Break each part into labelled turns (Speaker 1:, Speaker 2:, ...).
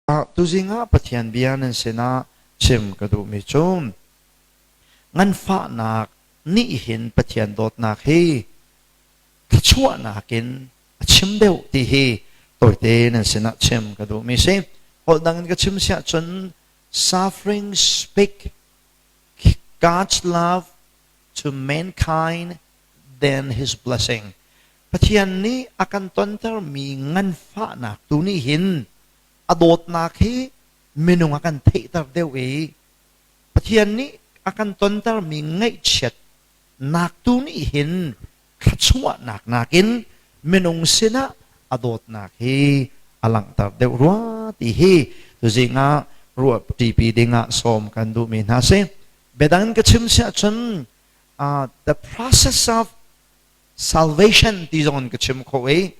Speaker 1: Tuzing ah Pathian bia nan sinah chim ka duhmi cu nganfahnak nih hin Pathian dawtnak hi thluachuahnak in a chim deuh ti hi tawite nan sinah chim ka duhmi si. Holh dang in ka chim siah cun suffering speak God's love to mankind than his blessing. Pathian nih a kan tontermi nganfahnak tu nih hin a dawtnak hi minung a kan theihter deuh i Pathian nih a kan tontermi ngaihchiatnak tu nih hin thluachuahnak nakin minung sinah a dawtnak hi a langhter deuh rua ti hi tuzing ah ruah ṭipi dingah sawm kan duhmi hna si. Biadang in ka chim siah cun the process of salvation ti zong in ka chim kho i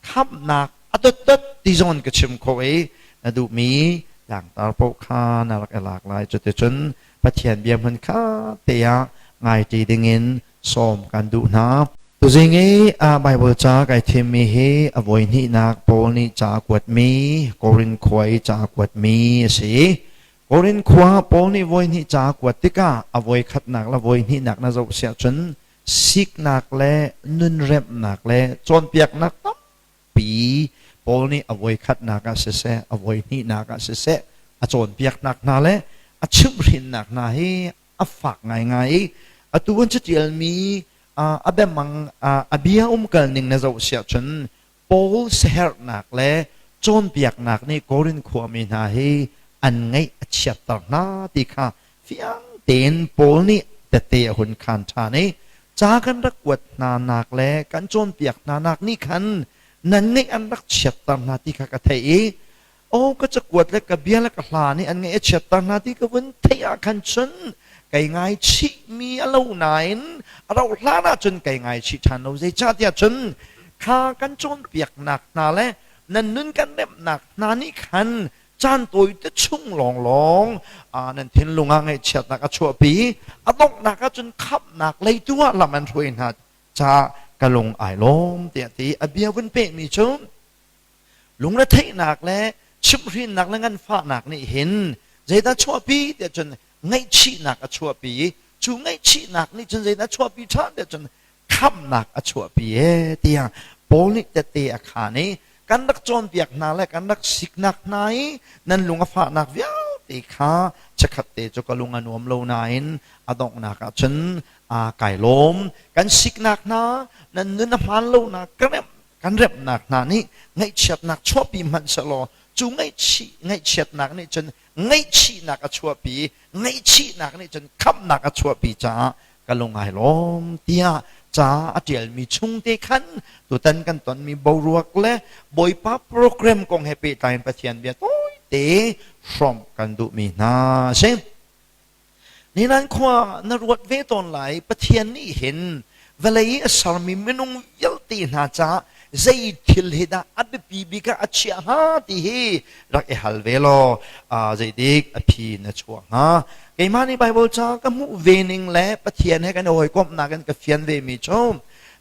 Speaker 1: khamhnak a dotdot ti zong in ka chim kho i na duhmi tlangtar paoh kha na rak i lak lai. Cuticun Pathian bia hmun kha te ah ngaiṭi dingin sawm kan duh hna. Tuzing i a Bible ca kai thimmi hi a voi hnihnak Paul nih ca a kuatmi Korin khua i ca a kuatmi a si. Korin khua Paul nih voi hnih ca a kuat tikah a voi khatnak le voi hnihnak na zoh siah cun siknak le nunremhnak le cawnpiaknak tampi Paul nih a voikhatnak ah siseh, a voihnihnak ah siseh, a cawnpiaknak hna le a chimhhrinnak hna hi a fak ngaingai i atu an catialmi a biamang a bia umkal ning na zoh siah cun Paul siaherhnak le cawnpiaknak nih Korin khuami hna hi an ngaih a chiatter hna ti kha fiang tein Paul nih tette a hun khaan ṭhan i ca kan rak kuat hna nak le kan cawnpiak hna nak nih khan nan ngaih an rak chiatter hna ti kha ka theih i aw ka cakuat le ka bia le ka hla nih an ngaih a chiatter hna ti ka vun theih ah khan cun kai ngaichihmi a lo nain a rauh hlan ah cun kai ngaichih ṭhan lo. Zeicahtiah cun kha kan cawnpiaknak hna le nan nun kan remhnak hna nih khan caan tawi te chung lawnglawng nan thinlung ah ngaihchiatnak a chuahpi, a donghnak ah cun khamhnak lei tu ah lam an hruai hna caah ka lung ai lawm tiah ti a bia vun pehmi cu lungretheihnak le chimhhrinnak le nganfahnak nih hin zeidah chuahpi tiah cun ngaihchihnak a chuahpi i cu ngaihchihnak nih cun zeidah chuahpi ṭhan tiah cun khamhnak a chuahpi e tiah Paul nih tette a khaan i kan rak cawnpiak hna le kan rak siknak hna i nan lung a fahnak vialte kha chikkhat te cu ka lung a nuam lo nain a donghnak ah cun kai lawm. Kan siknak hna nan nun a hmaan lonak ka remh kan remhnak hna nih ngaihchiatnak chuahpi hmanh sehlaw cu ngaihchiatnak nih cun ngaihchihnak a chuahpi, ngaihchihnak nih cun khamhnak a chuahpi caah ka lung ai lawm tiah ca a ṭialmi chung te khan tutan kan tonmi boruak le Bawipa program kong he pehtlai in Pathian bia tawite hrawmh kan duhmi hna a si. Ninan khua na ruat ve tawn lai. Pathian nih hin vawlei i a sermi minung vialte hna caah zei thil hi dah a biapi bik ah a chiah hnga ti hi rak i hal ve law zeidik a phi na chuah hnga. Keimah nih Baibal ca ka hmuh ve ning le Pathian he kan i hawikomhnak in ka fian ve mi cu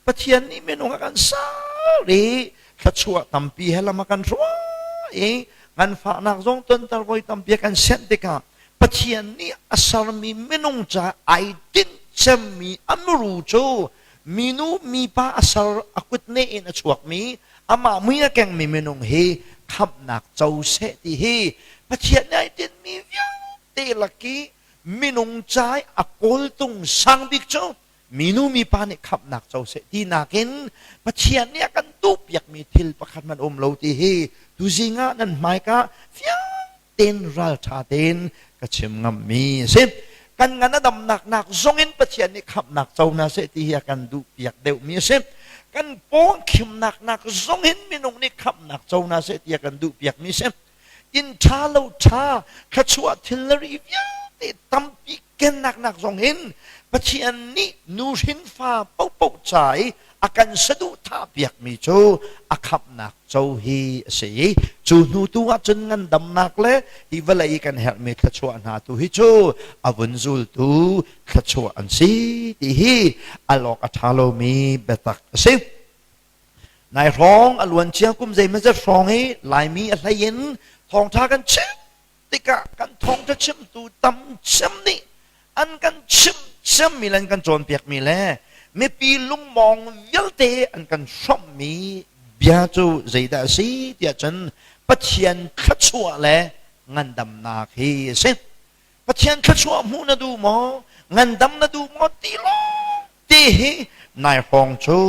Speaker 1: Pathian nih minung a kan ser i thluachuah tampi he lam a kan hruai i nganfahnak zong tonter voi tampi a kan sianh tikah Pathian nih a sermi minung ca ai tinh cemmi a muru cu minu mipa a ser, a kutne in a chuakmi amah mui a kengmi minung hi khamhnak co seh ti hi Pathian nih ai tinhmi vialte lak i minung ca i a kawltung sang bik cu minu mipa nih khamhnak co seh ti nakin Pathian nih a kan duhpiakmi thil pakhat hmanh um lo ti hi tuzing ah nan hmaika fiang tein ralṭha tein ka chim ngammi a si. Kan ngan a damnak nak zongin Pathian nih khamhnak co hna seh ti hi a kan duhpiak deuhmi a si. Kan paw khimnak nak zongin minung nih khamhnak co hna seh ti a kan duhpiakmi a si. Inn ṭha lo ṭha thluachuah thilri vialte tampi kennak nak zong hin Pathian nih nu hrinfa paohpaoh ca i a kan saduhthah piakmi cu a khamhnak co hi a si i cu hnu tu ah cun ngandamnak le hi vawlei i kan herhmi thluachuah hna tu hi cu a vun zultu thluachuah an si ti hi al awk a ṭha lomi biatak a si. Nai hrawng a luancia kum zeimazat hrawng i Laimi a hlei in Thawngṭha kan chim tikah kan thawngṭha chimtu tam cem nih an kan chimh cemmi le an kan cawnpiakmi le mipi lungmawng vialte an kan hrawmhmi bia cu zeidah a si tiah cun Pathian thluachuah le ngandamnak hi a si. Pathian thluachuah hmuh na duh maw? Ngandam na duh maw? Ti lawng ti hi nai hrawng cu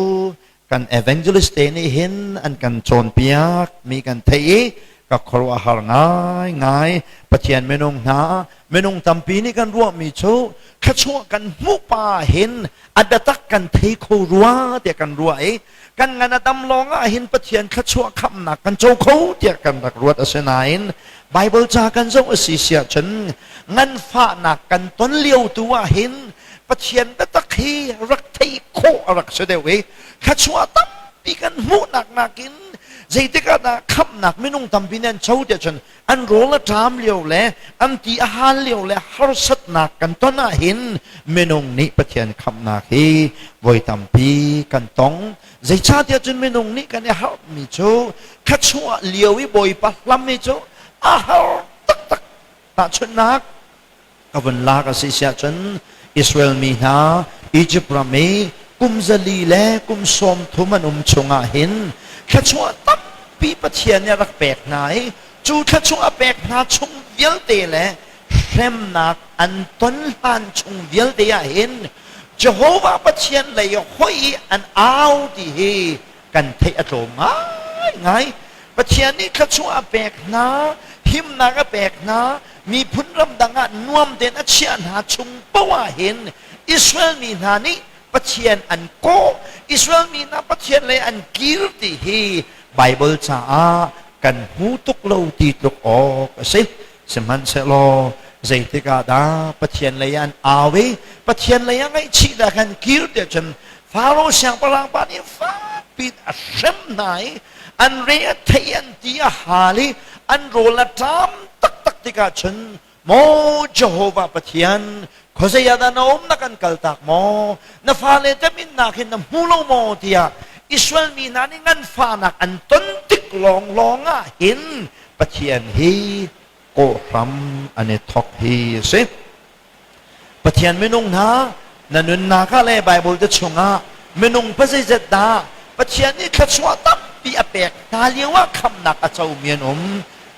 Speaker 1: kan evangelist te nih hin an kan cawnpiak mi kan theih i ka khuaruahhar ngai ngai. Pathian minung hna, minung tampi nih kan ruahmi cu thluachuah kan hmuh pa hin a biatak kan thei kho rua tiah kan ruah i kan ngan a dam lawng ah hin Pathian thluachuah khamnak kan co kho tiah kan rak ruat. Asinain Bible ca kan zoh a si siah cun nganfahnak kan ton lio tu ah hin Pathian biatak hi rak theih khawh a rak si deuh i thluachuah tampi kan hmuhnak nakin zeitik ah dah khamhnak minung tampi nih an co tiah cun an rawl a ṭam lio le an ti a hal lio le harsatnak kan ton ah hin minung nih Pathian khamhnak hi voi tampi kan tong. Zeicahtiah cun minung nih kan i harhmi cu thluachuah lio i Bawipa hlam hi cu a har taktak. Tahchunhnak ka vun lak a si siah cun Israel mi hna Egypt ram i kum 400 le kum 30 an um chungah hin thluachuah tampi Pathian nih a rak pek hna i cu thluachuah a pek hna chung vialte le hremnak an ton hlan chung vialte ah hin Jehovah Pathian lei hoih i an au ti hi kan theih a tlawm ngaingai. Pathian nih thluachuah a pek hna, himnak a pek hna, miphun ramdang ah nuam tein a chiah hna chung poah ah hin Israel mi hna nih Pathian an kawh, Israel mi hna Pathian lei an kir ti hi Bible caah kan hmu tuk lo ti tluk awk a si. Sihmanhsehlaw zeitik ah dah Pathian lei an au i Pathian lei ah ngaihchih dah kan kir tiah cun Faro siangpahrang pa nih fakpi a hrem hna i an re a thei, an ti a hal i an rawl a ṭam taktak tikah cun, "Maw Jehovah Pathian, khuazei ah dah na um? Na kan kaltak maw? Na fale teminnak hin na hmu lo maw?" tiah Israel mi hna nih nganfahnak an ton tik lawnglawng ah hin Pathian hi kawhhram an i thok hi a si. Pathian minung hna, na nunnak ah le Bible te chungah minung pazeizat dah Pathian nih thluachuah tampi a pek hna lio ah khamnak a comi an um?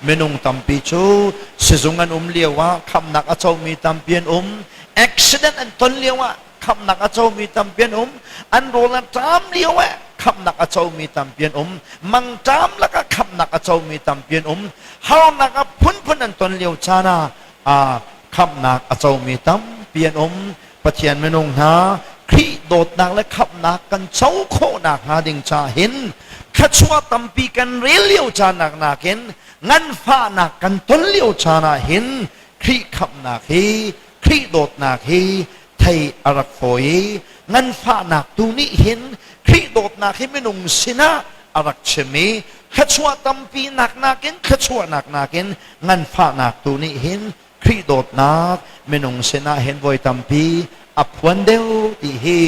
Speaker 1: Minung tampi cu sizung an um lio ah khamnak a comi tampi an um. Accident an ton lio ah khamnak a comi tampi an um. An rawl a ṭam lio ah khamnak a comi tampi an um. Mangṭam lakah khamnak a comi tampi an um. Harnak a phunphun an ton lio caan ah khamnak a comi tampi an um. Pathian minung hna, Khrih dawtnak le khamnak kan co khawhnak hnga ding ca hin thluachuah tampi kan rel lio caan nakin nganfahnak kan ton lio caan ah hin Khrih khamnak hi, Khrih dawtnak hi thei a rak fawi i nganfahnak tu nih hin Khrih dawtnak hi minung sinah a rak chim i thluachuah tampi nak nakin, thluachuahnak nakin nganfahnak tu nih hin Khrih dawtnak minung sinah hin voi tampi a phuan deuh ti hi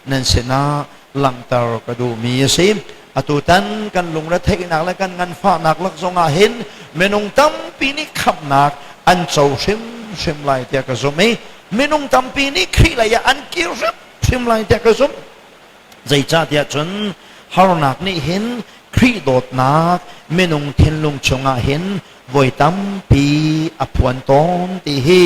Speaker 1: nan sinah langhter ka duhmi a si. Atutan kan lungretheihnak le kan nganfahnak lak zongah hin minung tampi nih khamhnak an co hrimhrim lai tiah ka zumh i minung tampi nih Khrih lei ah an kir hrimhrim lai tiah ka zumh. Zeicahtiah cun harnak nih hin Khrih dawtnak minung thinlung chungah hin voi tampi a phuan tawn ti hi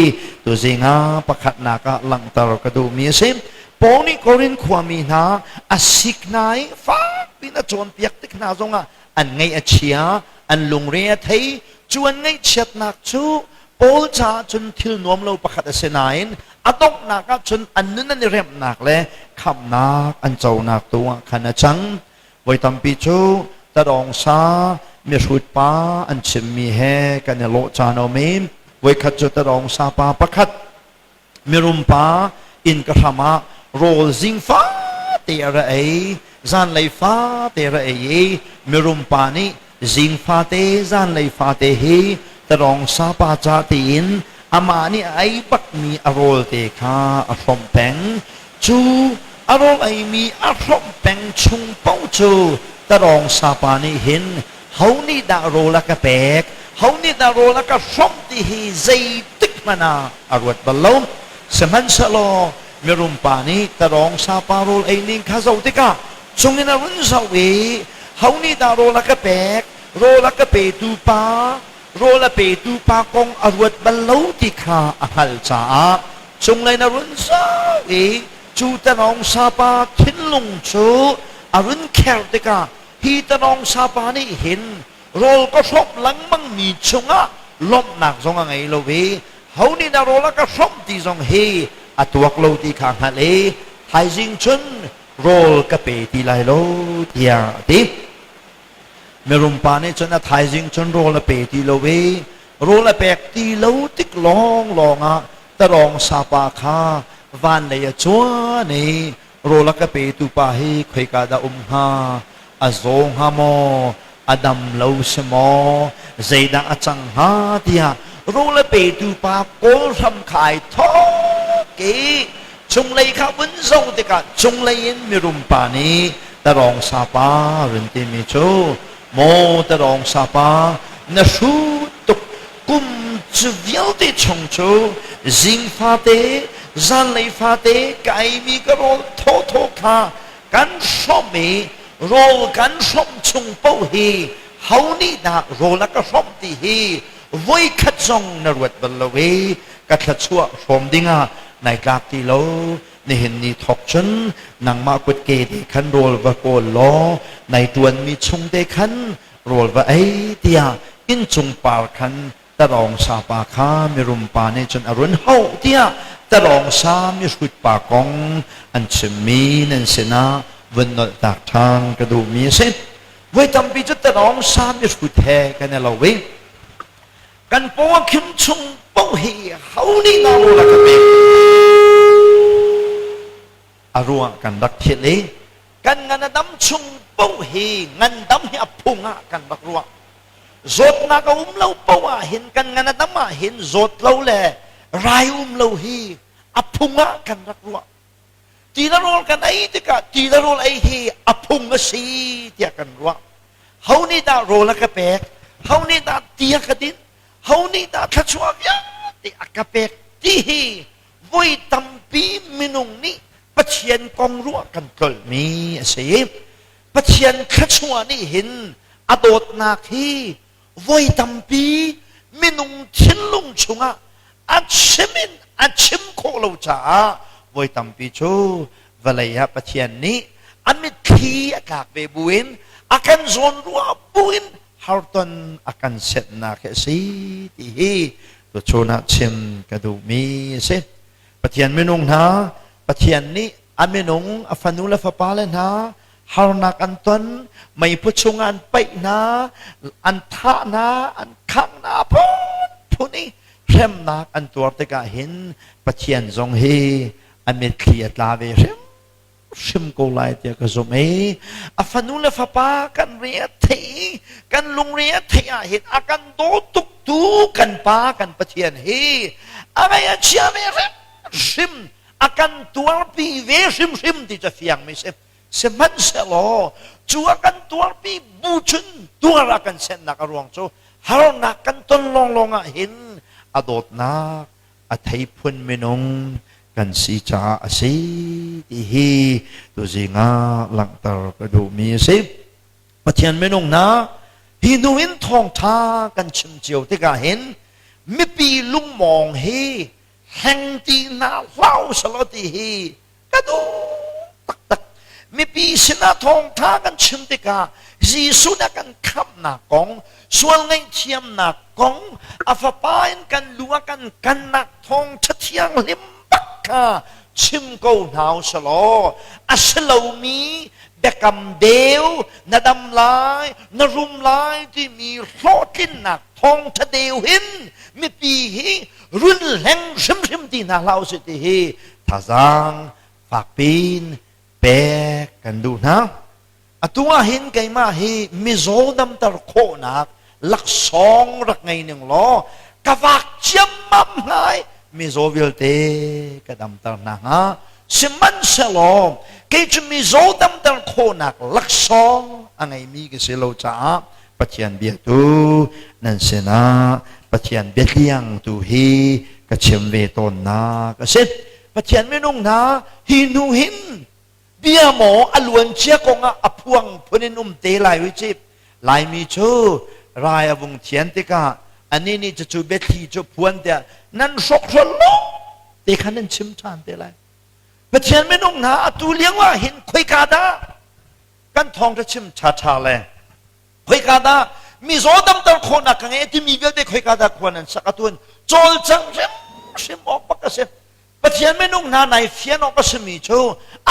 Speaker 1: tuzing ah pakhatnak ah langhter ka duhmi a si. Paul nih Korin khuami hna a sik hna i fakpi in a cawnpiak tik hna zongah an ngaih a chia, an lungre a thei. Cu an ngaihchiatnak cu Paul caah cun thil nuam lo pakhat a si nain a donghnak ah cun an nun an i remhnak le khamhnak an conak tu ah khan a cang. Voi tampi cu tadawng sa mihrut pa an chimmi he kan i lawh caan a um i voikhat cu tadawng sa pa pakhat mirum pa inn ka hram ah rawl zing fate a ra ei, zanlei fate ra ei i mirum pa nih zing fate zanlei fate hi tarong sapa ca tiin amah nih a ei bakmi a rawl te kha a hrawmh peng. Cu a rawl eimi a hrawmh peng chung paoh cu tarong sapa nih hin ho nih dah rawl a ka pek? Ho nih dah rawl a ka hrawmh ti hi zeitik hmanh ah a ruat bal lo. Sihmanhsehlaw mirum pa nih tarawng sapa rawl ei ning kha zoh tikah cungin a run zoh i ho nih dah rawl a ka pek, rawl a ka petu pa, rawl a petu pa kong a ruat bal lo ti kha a hngalh caah cunglei in a run zoh i cu tanawng sapa thinlung cu a run kher tikah hi tanawng sapa nih hin rawl ka hrawmh lengmang mi chungah lawmhnak zong a ngei lo i ho nih dah rawl a ka hrawmh ti zong hi a tuak lo ti kha hngalh i thaizing cun rawl ka pe ti lai lo tiah a ti. Mirum pa nih cun a thaizing cun rawl a pe ti lo i rawl a pek ti lo tik lawnglawng ah tarawng sapa kha van lei a cuan i rawl a ka petu pa hi khoika dah um hnga, a zaw hnga maw, a dam lo si maw, zeidah a cang hnga tiah rawl a petu pa kawl hram kha ai thawk i cunglei kha vun zoh tikah cunglei in mirum pa nih tarawng sapa run timi cu maw tarawng sapa na hrut tuk, kum cu vialte chung cu zing fate zanlei fate ka eimi ka rawl thawthaw kha kan hrawmh i rawl kan hrawmh chung paoh hi ho nih dah rawl a ka hrawmh ti hi voikhat zong na ruat bal lo i ka thluachuah hrawm dingah nai tlak ti lo. Nihin ni thawk cun nangmah kutke te khan rawl va kawl law nai ṭuanmi chung te khan rawl va ei tiah inncung par khan tarawng sapa kha mirum pa nih cun a run hauh tiah tarawng sa mihrut pa kong an chimmi nan sinah vun nolh tak ṭhan ka duhmi a si. Voi tampi cu tarawng sa mihrut he kan i lo i kan paw a khim chung paoh hi ho nih dah rawl a ka pek a ruah kan rak thil i kan ngan a dam chung paoh hi ngandam hi a phung ah kan rak ruah. Zawtnak a um lo paoh ah hin, kan ngan a dam ah hin zawt lo le rai um lo hi a phung ah kan rak ruah. Ti le rawl kan ei tikah ti le rawl ei hi a phung a si tiah kan ruah. Ho nih dah rawl a ka pek, ho nih dah ti a ka din, ho nih dah thluachuah vialte a ka pek ti hi voi tampi minung nih Pathian kong ruah kan tlolhmi a si. Pathian thluachuah nih hin a dawtnak hi voi tampi minung thinlung chungah a chim in a chim khawh lo caah voi tampi cu vawlei ah Pathian nih a mitthli a tlak ve buin, a kan zawnruah buin harton a kan setnak hi a si ti hi tuchun ah chim ka duhmi a si. Pathian minung hna, Pathian nih a minung a fanu le fapa le hna harnak an ton, meiphu chungah an paih hna, an thah hna, an khangh hna, phunphun i hremnak an tuar tikah hin Pathian zong hi a mitthli a tla ve hrim hrim ko lai tiah ka zumh i a fanu le fapa kan re a theih, kan lungre a theih ah hin a kan daw tuk tu kan pa kan Pathian hi a ngaih a chia ve hrimhrim, a kan tuarpi ve hrimhrim ti cu fiang mi si. Sihmanhsehlaw cu a kan tuarpi bu cun tuar a kan sennak a ruang cu harnak kan ton lawnglawng ah hin a dawtnak a theiphun minung kan si caah a si ti hi tuzing ah langhter ka duhmi a si. Pathian minung hna, hi hnu in thawngṭha kan chim cio tikah hin mipi lungmawng hi hleng ti hna hlah usalaw ti hi ka duh taktak. Mipi sinah thawngṭha kan chim tikah Jesuh nih a kan khamhnak kong, sual ngaihthiamnak kong, a fapa in kan lu a kan kannak thawngṭha thianghlim bak kha chim ko hna usalaw a si lomi biakam deu, na dam lai, na rum lai timi hlawhtlinnak thawngṭha deu hin mipi hi run hleng hrimhrim ti hna hlah usih ti hi thazaang fakpiin pek kan duh hna. Atu ah hin keimah hi mizaw damter khawhnak laksawng rak ngei ning law ka vak ciammam hnga i mizaw vialte ka damter hna hnga. Sihmanhsehlaw kei cu mizaw damter khawhnak laksawng a ngeimi ka si lo caah. Pathian bia tu nan sinah Pathian biatliang tu hi ka chim ve tawnnak a si. Pathian minung hna hi hnu hin bia maw a luancia kongah a phuang phun in um te lai ui cip. Laimi cu rai a vung thian tikah anih nih cucu biathli cu phuan tiah nan hrokhrol lo te khan nan chim ṭhan te lai. Pathian minung hna atu lio ah hin khoika dah kan thawngṭha chim ṭhaṭha le khoika dah mizaw damter khawhnak ka ngei timi vialte khoika dah khua nan sak atuan cawlcangh hrimhrim awk bak a si. Pathian minung hna nai fian awk a simi cu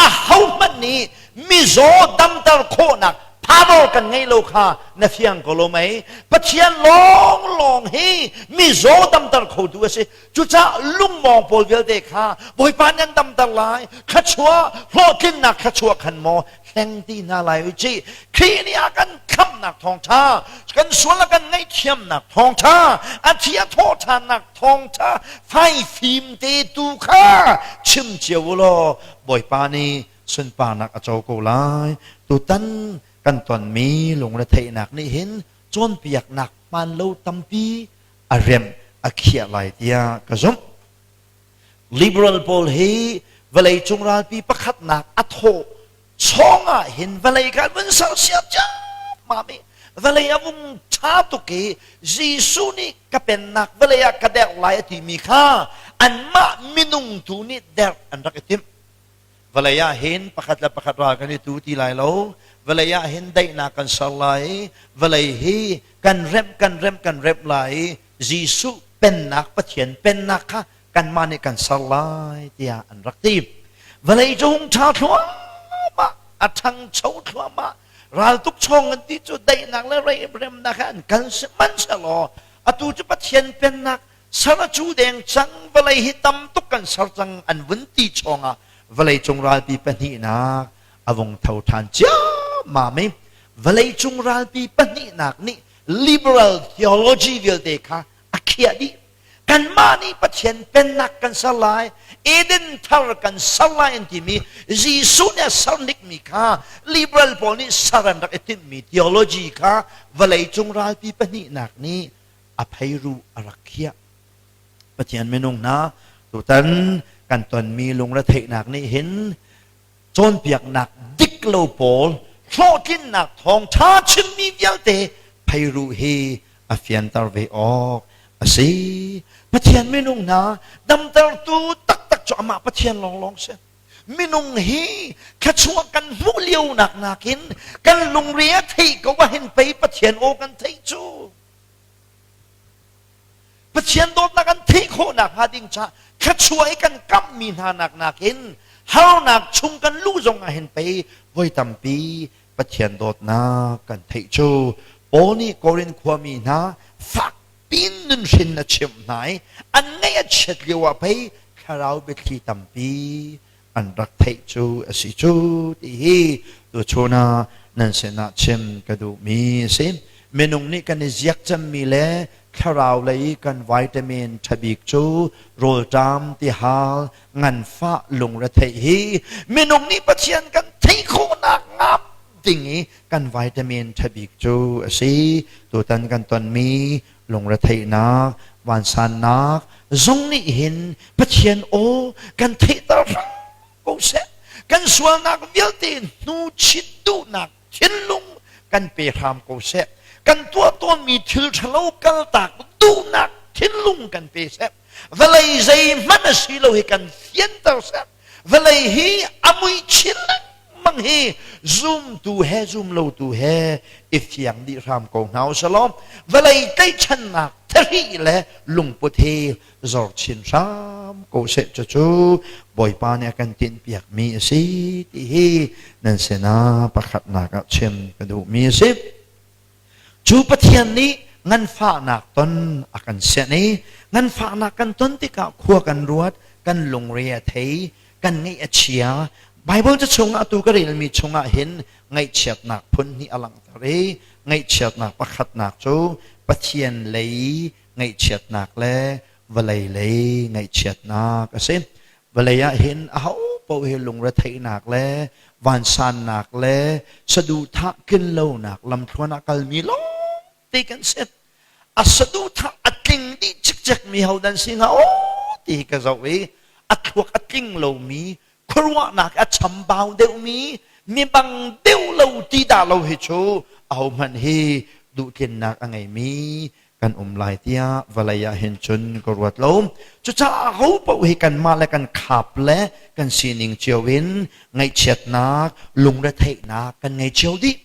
Speaker 1: ahohmanh nih mizaw damter khawhnak power kan ngei lo kha na fiang ko lo mei? Pathian lawnglawng hi mizaw damter khotu a si. Cucaah lungmawng pawl vialte kha Bawipa nan damter lai, thluachuah, hlawhtlinnak thluachuah khan maw hleng ti hna lai u cih. Khrih nih a kan khamhnak thawngṭha, kan sual a kan ngaihthiamnak thawngṭha, a thi a thawhṭhannak thawngṭha faifim te tu kha chim cio u law Bawipa nih sunparnak a co ko lai. Tutan kan tonmi lungretheihnak nih hin cawnpiaknak hmaan lo tampi a remh a khiah lai tiah ka zumh. Liberal pawl hi vawleicung ralpi pakhatnak a thawh chawng ah hin vawlei kha vun sersiam ciammam i vawlei a vung ṭha tuk i Jesuh nih ka pennak vawlei ah ka derh lai a timi kha anmah minung tu nih derh an rak i timh. Vawlei ah hin pakhat le pakhat ral kan i tu ti lai lo. Vawlei ah hin daihnak kan ser lai i vawlei hi kan remh kan remh kan remh lai i Jesuh pennak Pathian pennak kha kanmah nih kan ser lai tiah an rak ti. Vawlei cu hung ṭha thluahmah, a ṭhangcho thluahmah. Raltuk chawng an ti cu daihnak le remnak he an kal sihmanhsehlaw atu cu Pathian pennak ser a cu deng cang, vawlei hi tam tuk kan ser cang an vun ti chawngah vawleicung ralpi pahnihnak a vung tho ṭhan ciammam i vawleicung ralpi pahnihnak nih liberal theology vialte kha a khiah dih. Kanmah nih Pathian pennak kan ser lai, Eden thar kan ser lai an timi Jesuh nih a ser hnikmi kha liberal pawl nih ser an rak i timhmi theology kha vawleicung ralpi pahnihnak nih a pheiruh a rak khiah. Pathian minung hna, tutan kan tonmi lungretheihnak nih hin cawnpiaknak dik lo pawl hlawhtlinnak thawngṭha chimmi vialte pheiruh hi a fianter ve awk a si. Pathian minung hna, damtertu taktak cu amah Pathian lawnglawng si. Minung hi thluachuah kan hmuh lio nak nakin kan lungre a theih ko ahhin pei Pathian aw kan theih cu. Pathian dawtnak an theih khawhnak hnga ding caah thluachuah i kan kamhmi hna nak nakin harnak chung kan luh zong ah hin pei voi tampi Pathian dawtnak kan theih cu. Paul nih Korin khuami hna fak piin nunhrin a chimh hna i an ngaih a chiat lio ah pei thlarau biathli tampi an rak theih cu a si cu ti hi tuchun ah nan sinah chim ka duhmi a si. Minung nih kan i ziak cemmi le thlarau lei kan vitamin ṭhabik cu rawlṭam, tihal, nganfah, lungretheih hi minung nih Pathian kan theih khawhnak ngam ding i kan vitamin ṭhabik cu a si. Tutan kan tonmi lungretheihnak, vansannak zong nih hin Pathian aw kan theihter hram ko seh. Kan sualnak vialte hnu chit duhnak thinlung kan pe hram ko seh. Kan tuah tawnmi thil ṭhalo kaltak duhnak thinlung kan pe seh. Vawlei zeihmanh a si lo hi kan fianter seh. Vawlei hi a mui chin lengmang hi zumtu he zumlotu he i fiang dih hram ko hna u selaw vawlei tlaihchannak thahri le lungput hi zor chin hram ko seh. Cucu Bawipa nih a kan tinhpiakmi a si ti hi nan sinah pakhatnak ah chim ka duhmi a si. Cu Pathian nih nganfahnak ton a kan sianh i nganfahnak kan ton tikah khua kan ruat, kan lungre a thei, kan ngaih a chia. Baibal ca chungah atu ka relmi chungah hin ngaihchiatnak phun hnih a langhter i ngaihchiatnak pakhatnak cu Pathian lei ngaihchiatnak le vawlei lei ngaihchiatnak a si. Vawlei ah hin aho paoh hi lungretheihnak le vansannak le saduhthah tlinlonak lamthluan ah kalmi lawng te kan si. A saduhthah a tling dih cikcek mi ho dan si hnga aw ti hi ka zoh i a thluak a tling lomi, khuaruahnak a chambau deuhmi, mi bang deuh lo ti dah lo hi cu ahohmanh hi duhtlinnak a ngeimi kan um lai tiah vawlei ah hin cun ka ruat lo. Cucaah aho paoh hi kanmah le kan khap le kan sining cio in ngaihchiatnak, lungretheihnak kan ngei cio dih.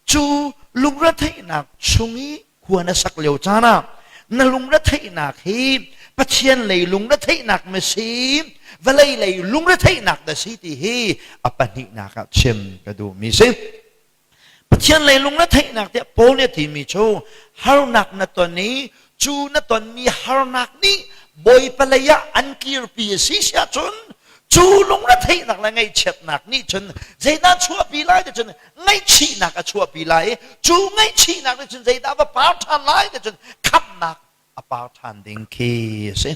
Speaker 1: Cu lungretheihnak chung i khua na sak lio caan ah na lungretheihnak hi Pathian lei lungretheihnak ma si, vawlei lei lungretheihnak dah si ti hi a pahnihnak ah chim ka duhmi si. Pathian lei lungretheihnak tiah Paul nih a timi cu harnak na ton i cu na tonmi harnak nih Bawipa lei ah an kirpi a si si ahcun cu lungretheihnak le ngaihchiatnak nih cun zeidah chuahpi lai ti cun ngaihchihnak a chuahpi lai i cu ngaihchihnak nih cun zeidah va par ṭhan lai ti cun khamhnak a par ṭhan ding khi a si.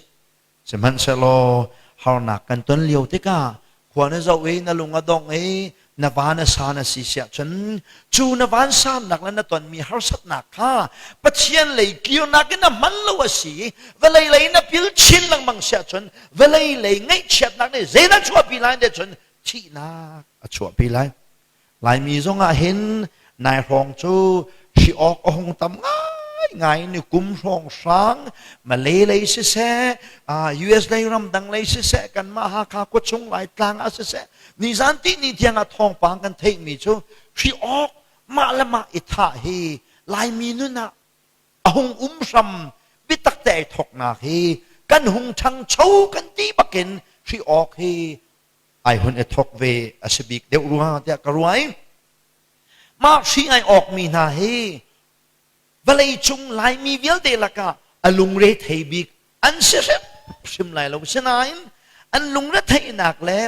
Speaker 1: Sihmanhsehlaw harnak kan ton lio tikah khua na zoh i na lung a dong i na van a san a si siah cun cu na van sannak le na tonmi harsatnak kha Pathian lei kirnak in a hman lo a si i vawlei lei na pil chin lengmang siah cun vawlei lei ngaihchiatnak nih zeidah chuahpi lai ti cun thihnak a chuahpi lai. Laimi zong ah hin nai hrawng cu hri awk a hung tam ngaingai ni kum hrawng hrang Malay lei siseh, US lei ramdang lei siseh, kanmah Hakha khuachung Laitlang ah siseh, nizan ti ni tiang ah thawngpang kan theihmi cu hri awk mah le mah i thah hi Laimi nun ah a hung um hram biatak te ai thawknak hi kan hung ṭhangcho kan ti bakin hri awk hi ai hun i thawk ve a si bik deuh rua tiah ka ruai. Mah hri ai awkmi hna hi vawlei cung Laimi vialte lakah a lungre thei bik an si hrimhrim lai lo. Sinain an lungre theihnak le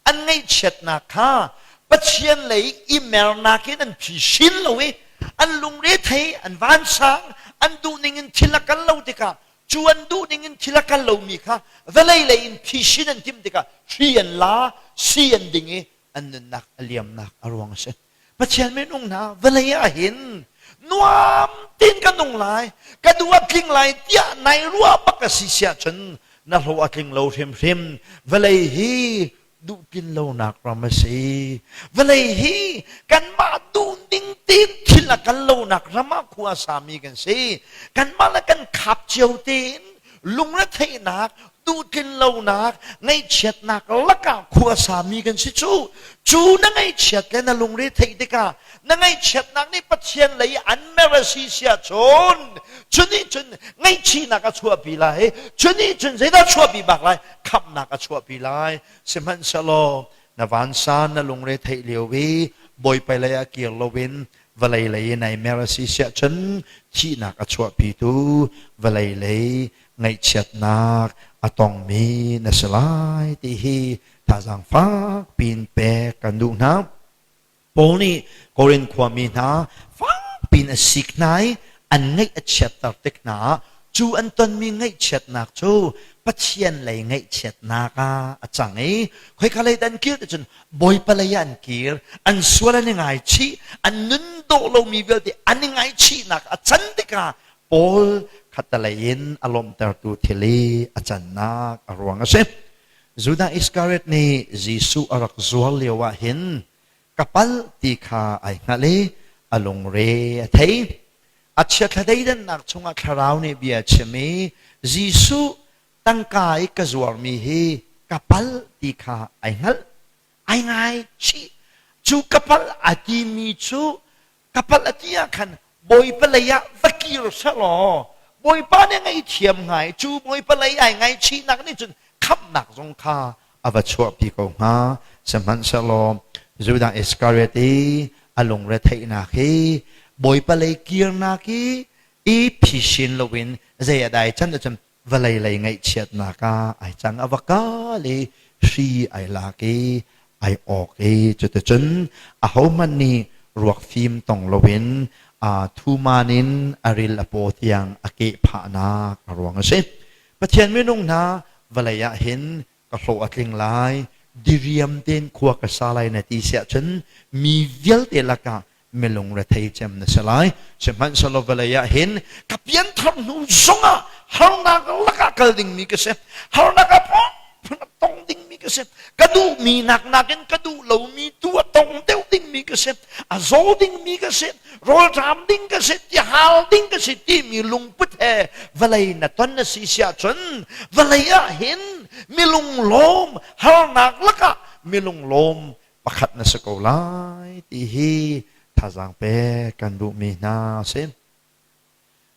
Speaker 1: an ngaihchiatnak kha Pathian lei i mernak in an phisin lo i an lungre thei an vansang an duhning in thil a kal lo tikah Cu an duh ning in thil a kal lomi kha vawlei lei in phisin an timh tikah hri an la, si an ding i an nunnak a liamnak a ruang a si. Pathian minung hna vawlei ah hin nuam tein ka nung lai, ka duh a tling lai tiah nai ruah bak a si siah cun na hlawh a tling lo hrimhrim. Vawlei hi duhtlin lonak ram a si. Vawlei hi kanmah duh ning tein thil a kal lonak ram ah khua a sami kan si. Kanmah le kan khap cio tein lungretheihnak, duhtlin lonak, ngaihchiatnak lakah khua a sami kan si cu. Cu na ngaihchiat le na lungre theih tikah na ngaihchiatnak nih Pathian lei an mer a si siah cun cu nih cun ngaihchihnak a chuahpi lai. Cu nih cun zeidah chuahpi bak lai? Khamhnak a chuahpi lai. Sihmanhsehlaw na vansan na lungre theih lio i Bawipa lei ah kir loin vawlei lei in ai mer a si siah cun thihnak a chuahpitu vawlei lei ngaihchiatnak a tongmi na si lai ti hi thazaang fak pin pek kan duh hna. Paul nih Korin khuami hna fakpi in a sik hna i an ngaih a chiatter tik hna ah cu an tonmi ngaihchiatnak cu Pathian lei ngaihchiatnak ah a cang i khoika lei dah an kir ti cun Bawipa lei ah an kir, an sual an i ngaichih, an nun dawh lomi vialte an i ngaichihnak a can tikah Paul khattelei in a lawmhtertu thil i a cannak a ruang a si. Judah Iskariot nih Jesuh a rak zuar lio ah hin ka palh ti kha ai hngalh i a lungre a thei. A chiathla deidannak chungah thlarau nih bia a chim i Jesuh tangka i ka zuarmi hi ka palh ti kha ai hngalh. Ai ngaichih. Cu ka palh a timi cu ka palh a ti ah khan Bawipa lei ah va kir selaw Bawipa nih ngaihthiam hnga i cu Bawipa lei ai ngaichihnak nih cun khamhnak zong kha a va chuahpi ko hnga. Sihmanhsehlaw Judah Iskariot i a lungre theihnak hi Bawipa lei kirnak i i phisin loin zei a dai can cun vawlei lei ngaihchiatnak ah ai cang a va kal i hri ai lak i ai awk i cuticun ahohmanh nih ruak fim tong loin thuman in a ril a paw tiang a keh phahnak a ruang a si. Pathian minung hna vawlei ah hin ka hlawh a tling lai, diriam tein khua ka sa lai na ti siah cun mi vialte lakah Milung rethei cem na si lai. Sihmanhsehlaw vawlei ah hin ka pianthar hnu zongah harnak lakah kal dingmi ka si. Harnak ah phun a tong dingmi ka si. Ka duhmi nak nakin ka duh lomi tu a tong deuh dingmi ka si. A zaw dingmi ka si. Rawlṭam ding ka si. Tihal ding ka si timi lungput he vawlei na ton na si si ahcun vawlei ah hin milung lawm harnak lakah milung lawm pakhat na si ko lai ti hi thazaang pek kan duhmi hna a si.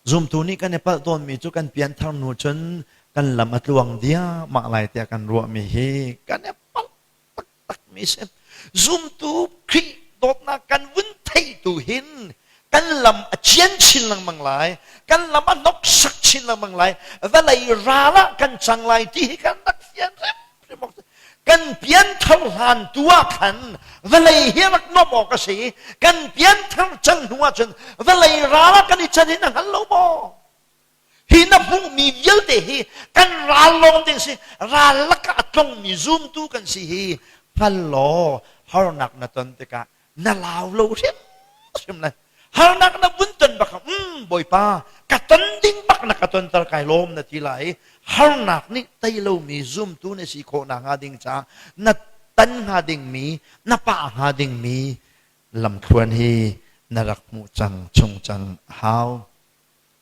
Speaker 1: Zumtu nih kan i palh tawnmi cu kan pianthar hnu cun kan lam a tluang diahmah lai tiah kan ruahmi hi kan i palh taktakmi si. Zumtu Khrih dawtnak kan vun theih tu hin kan lam a cian chin lengmang lai, kan lam a hnoksak chin lengmang lai, vawlei ral ah kan cang lai ti hi kan rak fian hrimhrim awk kan pianthar hlan tu ah khan vawlei hi rak nuamh awk a si. Kan pianthar cang hnu ah cun vawlei ral ah kan i can hin a hngal lo maw? Hi na hmuhmi vialte hi kan ral lawng ding si. Ral lakah a tlongmi zumtu kan si hi hngal law harnak na ton tikah na lau lo hrimhrim lai. Harnak na vun ton bak, Bawipa, ka ton ding bak na ka tonter, kai lawm na ti lai. Harnak nih tei lomi zumtu na si khawh nak hnga ding caah na tan hnga dingmi, na pah hnga dingmi lamthluan hi na rak hmuh cang chung cang a hau.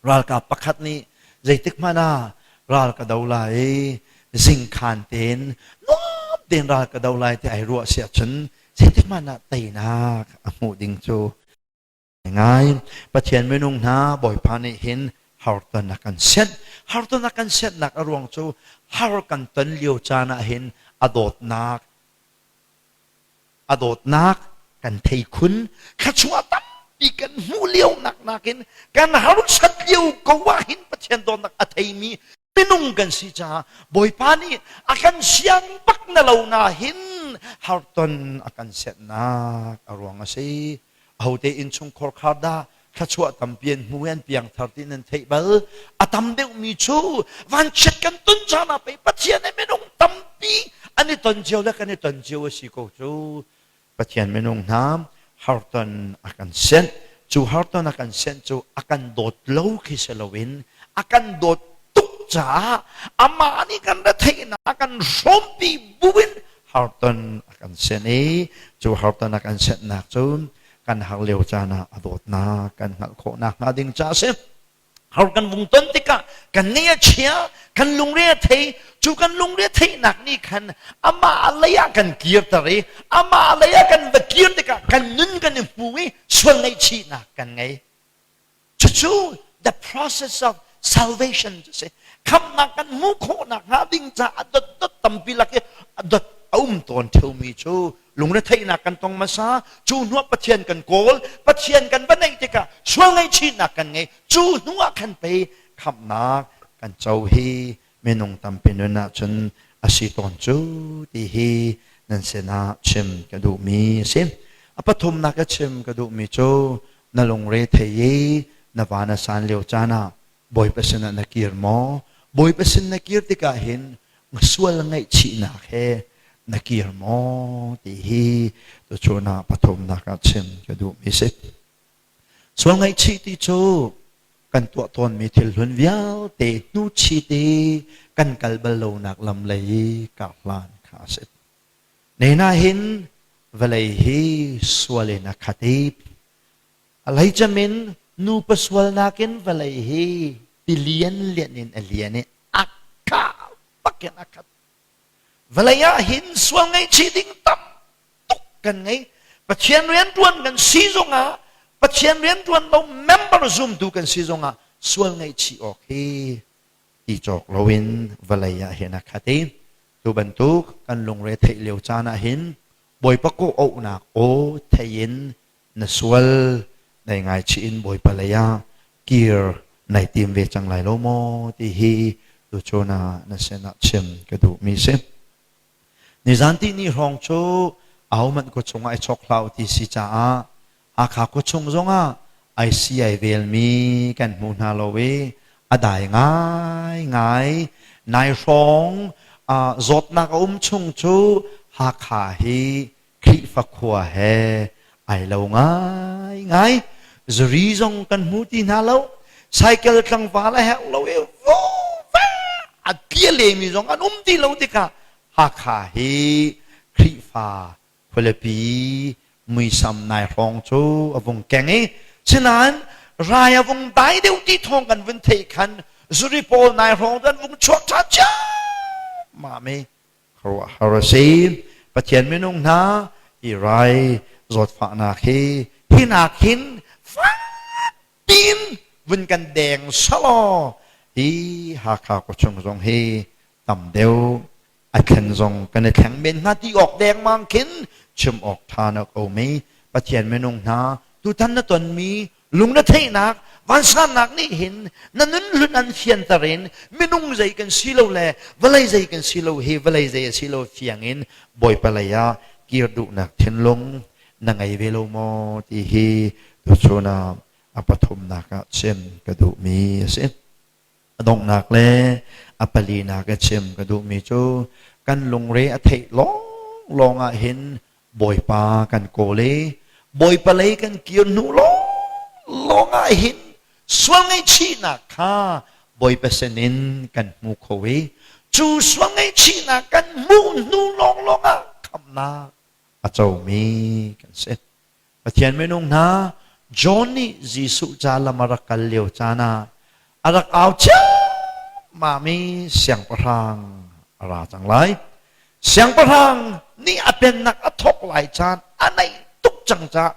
Speaker 1: Ralkap pakhat nih zeitik hmanh ah ral ka do lai i zingkhan tein nuam tein ral ka do lai ti ai ruah si ahcun zeitik hmanh ah teinak a hmuh ding cu ngai. Pathian minung hna, Bawipa nih hin harton a kan senh. Harton a kan senhnak a ruang cu har kan ton lio caan ah hin a dawtnak a dawtnak kan thei khun. Thluachuah tampi kan hmuh lio nak nakin kan harsat lio ko ah hin Pathian dawtnak a theimi minung kan si caah Bawipa nih a kan siang bak na lo na hin harton a kan setnak a ruang a si. Ahote innchungkhar khar dah thluachuah tampi an hmu i an piangthar ti nan theih bal? A tam deuhmi cu vanchiat kan ton caan ah pei Pathian he minung tampi an i ton cio le kan i ton cio a si ko cu. Pathian minung hna, harton a kan senh. Cu harton a kan senh cu a kan dawt lo khi si loin a kan dawt tuk caah amah nih kan retheihnak a kan hrawmpi buin harton a kan senh i cu harton a kan senhnak cu kan har lio caan ah a dawtnak kan hngalh khawh nakhnga ding caah a si. Har kan vung ton tikah kan ngaih a chia, kan lungre a thei. Cu kan lungre theihnak nih khan amah lei ah kan kirter i amah lei ah kan va kir tikah kan nun kan i hmu i sual ngaihchihnak kan ngei. Cucu the process of salvation cu si. Khamhnak kan hmuh khawhnak hnga ding caah dot dot tampi lak i dot a um tawn ṭheumi cu lungretheihnak kan tong hmasa. Cu hnuah Pathian kan kawl, Pathian kan va neih tikah sual ngaihchihnak kan ngei. Cu hnuah khan pei khamhnak kan co hi minung tampi nun ahcun a si tawn cu ti hi nan sinah chim ka duhmi a si. A pathumnak ka chim ka duhmi cu na lungre thei i na va na san lio caan ah Bawipa sinah na kir maw? Bawipa sin na kir tikah hin sual ngaihchihnak he na kir maw ti hi tuchun ah pathumnak ah chim ka duhmi si. Sual ngaihchih ti cu kan tuah tawnmi thil hlun vialte hnuchit i kan kal bal lonak lam lei i karhlan kha a si. Nena hin vawlei hi sual in a khat i a hleicem in nupa sualnak in vawlei hi tilian lian in a lian i a kah bak in a khat. Vawlei ah hin sual ngaihchih ding tam tuk kan ngei. Pathian rianṭuan kan si zongah, Pathian rianṭuan lo member zumtu kan si zongah sual ngaihchih awk hi ti cawk loin vawlei ah hin a khat i tu bantuk kan lungre theih lio caan ah hin Bawipa kawh-auhnak aw thei in na sual nai ngaichih in Bawipa lei ah kir nai tim ve cang lai lo maw ti hi tuchun ah na sinah chim ka duhmi si. Nizan ti ni hrawng cu ahohmanh khuachung ah i chok hlah u ti si caah Hakha khuachung zongah ai si ai velmi kan hmu hna lo i a dai ngaingai. Nai hrawng zawtnak a um chung cu Hakha hi Khrihfa khua he Ai lo ngaingai. Zuri zong kan hmu ti hna lo. Cycle tlangval a herh lo i a pia lemi zong an um ti lo tikah Hakha hi Khrihfa khualipi muisam nai hrawng cu a vung keng i sinain rai a vung dai deuh ti thawng kan vun theih khan zuri pawl nai hrawng cu an vung chuak ṭhan ciammam i khuaruahhar a si. Pathian minung hna hi rai zawtfahnak hi hinak hin fak piin vun kan deng selaw hi Hakha khuachung zong hi tam deuh a thlen zong kan i thleng men hnga ti awk dengmang khin chim awk ṭha na ko mi Pathian minung hna tutan na tonmi lung na theihnak vansannak nih hin na nun hlun an fianter in minung zei kan si lo le vawlei zei kan si lo hi vawlei zei a si lo fiang in Bawipa lei ah kir duhnak thinlung na ngei ve lo maw ti hi tuchun ah a pathumnak ah chim ka duhmi a si. A donghnak le a palinak a chim ka duhmi cu kan lungre a theih lawnglawng ah hin Bawipa kan kawl i Bawipa lei kan kir hnu lawnglawng ah hin sual ngaihchihnak kha Bawipa sinin kan hmu kho i cu sual ngaihchihnak kan hmuh hnu lawnglawng ah khamhnak a comi kan si. Pathian minung hna, John nih Jesuh ca lam a rak kal lio caan ah a rak au ciammam i siangpahrang a ra cang lai. Siangpahrang nih a pennak a thawk lai caan a naih tuk cang caah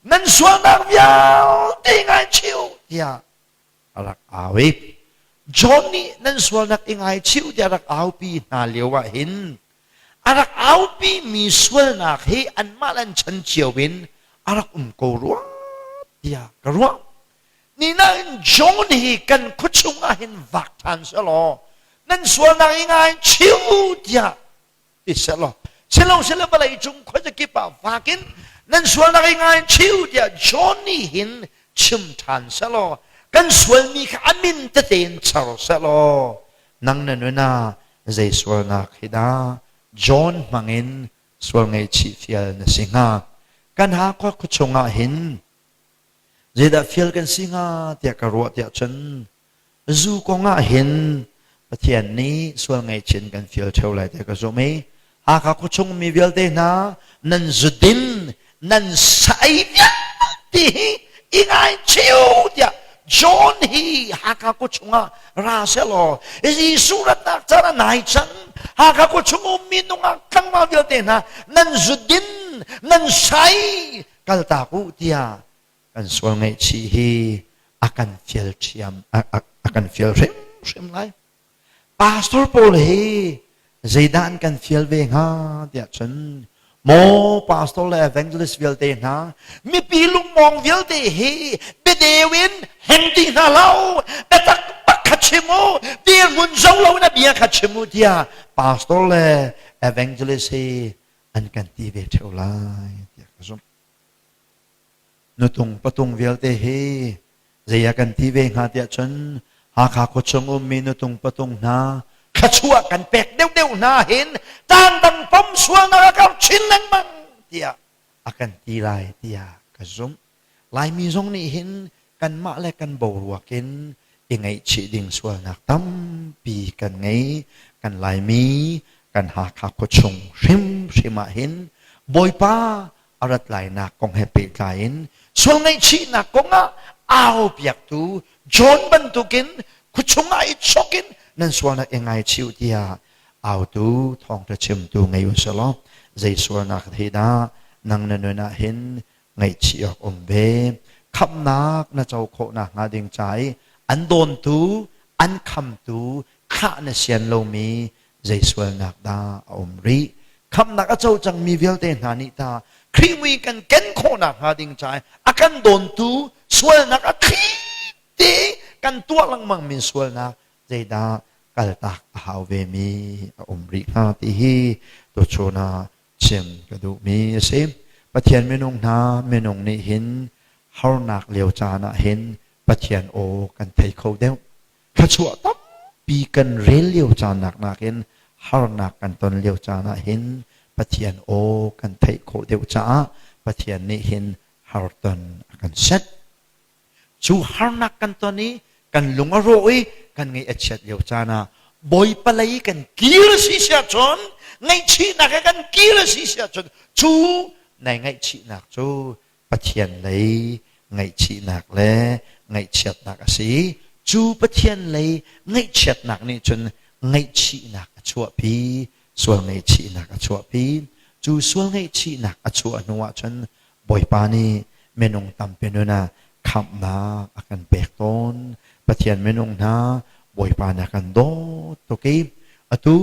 Speaker 1: nan sualnak vialte ngaichih u tiah a rak au i John nih nan sualnak i ngaichih u tiah a rak aupi hna lio ah hin a rak aupi mi sualnak hi anmah le an chan cio in a rak um ko rua tiah ka ruah. Ni nain John hi kan khuachung ah hin vak ṭhan selaw nan sualnak i ngai chiu tiah ti selaw silo silo vawlei cung khuazakip ah vak in nan sualnak i ngai chiu tiah John nih hin chim ṭhan selaw kan sualmi kha a min tete in char selaw nang na nun ah zei sualnak hi dah John hmangin sual ngaihchih fial na si hnga? Kan Hakha khuachung ah hin zeidah fial kan si hnga tiah ka ruah tiah cun zu kong ah hin Pathian nih sual ngaihchin kan fial ṭheo lai tiah ka zumh i Hakha khuachung mi vialte hna nan zudin nan sa ei vialte hi i ngaichih u tiah John hi Hakha khuachung ah ra selaw Jesuh ratnak caan a nai cang. Hakha khuachung ummi nungak tlangval vialte hna nan zudin nan sai kaltak u tiah kan sual ngaihchih hi a kan fial ṭhiam a kan fial hrimhrim lai. Pastor pawl hi zeidah an kan fial ve hnga tiah cun maw pastor le evangelist vialte hna mipi lungmawng vialte hi biadeu in heng ti hna lo biatak bak kha chim u dirhmun zo lo in a bia kha chim u tiah pastor le evangelist hi an kan ti ve ṭheo lai tiah ka zumh. Nutung patung vialte hi zei a kan ti ve hnga tiah cun Hakha khuachung ummi nutung patung hna thluachuah kan pek deuhdeuh hna hin tangdang pom sualnak a karh chin lengmang tiah a kan ti lai tiah ka zumh. Laimi zong nih hin kanmah le kan boruak in i ngaihchih ding sualnak tampi kan ngei. Kan Laimi, kan Hakha khuachung hrimhrim ah hin Bawipa a rat lainak kong he pehtlai in sual ngaihchihnak kong ah au piaktu John bantukin khuachung ah i chok in nan sualnak i ngaichih tiah autu thawngṭha chimtu ngei u selaw zei sualnak hi dah nang na nun ah hin ngaihchih awk um ve? Khamhnak na co khawh nakhnga ding ca i an dawntu an khamtu thlah na sian lomi zei sualnak dah a um rih? Khamhnak a co cangmi vialte hna nih ta Khrih mui kan ken khawhnak hnga ding caah a kan dawntu sualnak a thli te kan tuah lengmang mi sualnak zeidah kaltak a hau ve mi a um rih hnga ti hi tuchun ah chim ka duhmi a si. Pathian minung hna minung nih hin harnak lio caan ah hin Pathian aw kan thei kho deuh. Thluachuah tampi kan rel lio caan nakin harnak kan ton lio caan ah hin Pathian aw kan theih khawh deuh caah. Pathian nih hin harton a kan set. Cu harnak kan ton i kan lung a rawh i kan ngaih a chiat lio caan ah Bawipa lei kan kir a si siah cun ngaihchihnak he kan kir a si siah cun cu nai ngaihchihnak cu Pathian lei ngaihchihnak le ngaihchiatnak a si. Cu Pathian lei ngaihchiatnak nih cun ngaihchihnak a chuahpi, sual ngaihchihnak a chuahpi. Cu sual ngaihchihnak a chuah hnu ah cun Bawipa nih minung tampi nun ah khamhnak a kan pek tawn. Pathian minung hna Bawipa nih a kan dawt tuk i atu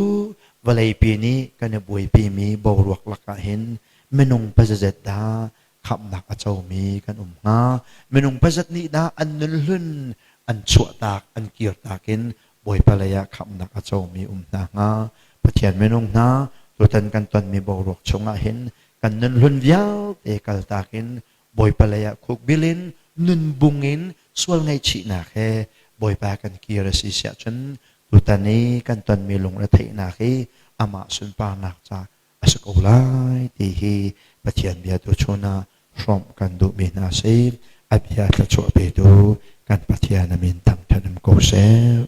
Speaker 1: vawleipi nih kan i buaipimi boruak lakah hin minung pazazet dah khamhnak a comi kan um hnga? Minung pazat nih dah an nun hlun an chuahtak an kirtak in Bawipa lei ah khamhnak a comi um hna hnga? Pathian minung hna tutan kan tonmi boruak chungah hin kan nun hlun vialte kaltak in Bawipa lei ah khukbil in nun bung in sual ngaihchihnak he Bawipa kan kir a si siah cun tutan i kan tonmi lungretheihnak hi amah sunparnak ca a si ko lai ti hi Pathian bia tu chun ah hrawmh kan duhmi hna si. A bia thluachuah petu kan Pathian a min thangṭhat um ko seh.